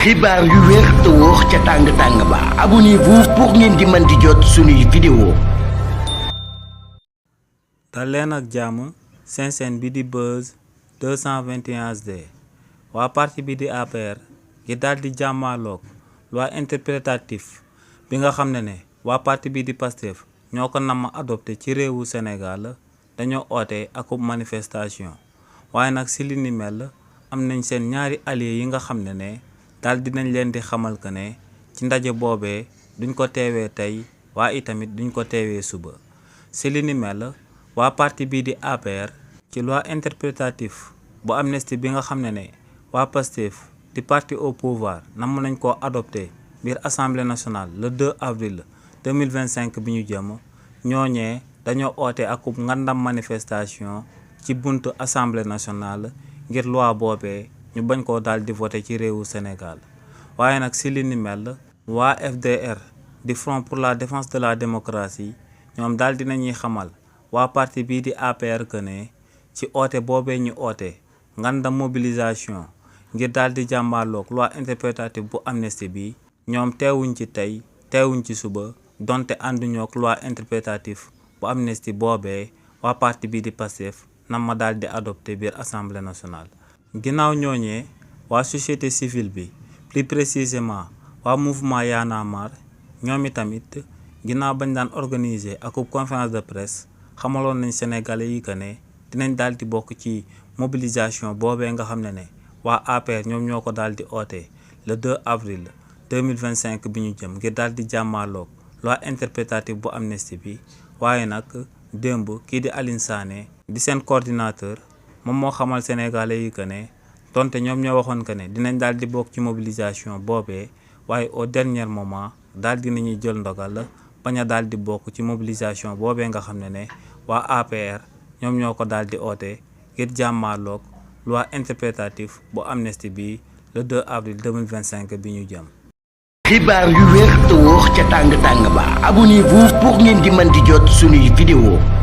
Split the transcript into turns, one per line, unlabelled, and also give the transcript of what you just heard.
xibaar yu wér te wóor ca tàng ba abonnez-vous pour ngeen di mën di jot suñuy vidéo.
dal leen ak jàmm seen chaîne bi di Buzz 221 HD waa parti bi di APR gi daal di jàmmaaloog loi interprétatif bi nga xam ne waa parti bi di Pastef ñoo ko namm adopté ci réewu Sénégal dañoo oote akub manifestation waaye nag si li ni mel am nañ seen ñaari alliés yi nga xam ne daal dinañ leen di xamal que ne ci ndaje boobee duñ ko teewee tey waa itamit duñ ko teewee suba si li ni mel waa parti bii di APR ci loi interprétatif bu amnistie bi nga xam ne waa Pastef di parti au pouvoir namm nañ koo adopté biir assemblée nationale le 2 avril 2025 bi ñu jëm ñooñee dañoo oote akub ngandam manifestation ci buntu assemblée nationale ngir loi boobee ñu bañ koo daal di voté ci réewu Sénégal waaye nag si li ni mel waa FDR di Front pour la défense de la démocratie ñoom daal dinañuy xamal waa parti bii di APR que ne ci oote boobee ñu oote ngandam mobilisation ngir daal di jàmbaarloog loi interprétative bu amnistie bi ñoom teewuñ ci tey teewuñ ci suba donte ànduñook loi interprétative bu amnistie boobee waa parti bii di Pastef nam ma daal di adopté biir assemblée nationale. ginnaaw ñooñee waa société civile bi plus précisément waa mouvement Y'en a marre ñoom itamit ginnaaw bañ daan organiser akub conférence de presse xamaloon nañ sénégalais yi que ne dinañ daal di bokk ci mobilisation boobee nga xam ne waa APR ñoom ñoo ko daal di oote le 2 avril 2025 bi ñu jëm ngir daal di jàmmaaloog loi interprétative bu amnistie bi waaye nag démb kii di Aline Sané di seen coordinateur moom moo xamal sénégalais yi que ne donte ñoom ñoo waxoon que ne dinañ daal di bokk ci mobilisation boobee waaye au dernier moment daal di nañuy jël ndogal bañ a daal di bokk ci mobilisation boobee nga xam ne waa APR ñoom ñoo ko daal di oote ngir jàmmaarloog loi interprétative bu amnistie bi le 2 avril 2025 bi ñu jëm.
xibaar yu wér te wóor ca tàng ba abonnez-vous pour ngeen di mën di jot suñuy vidéo.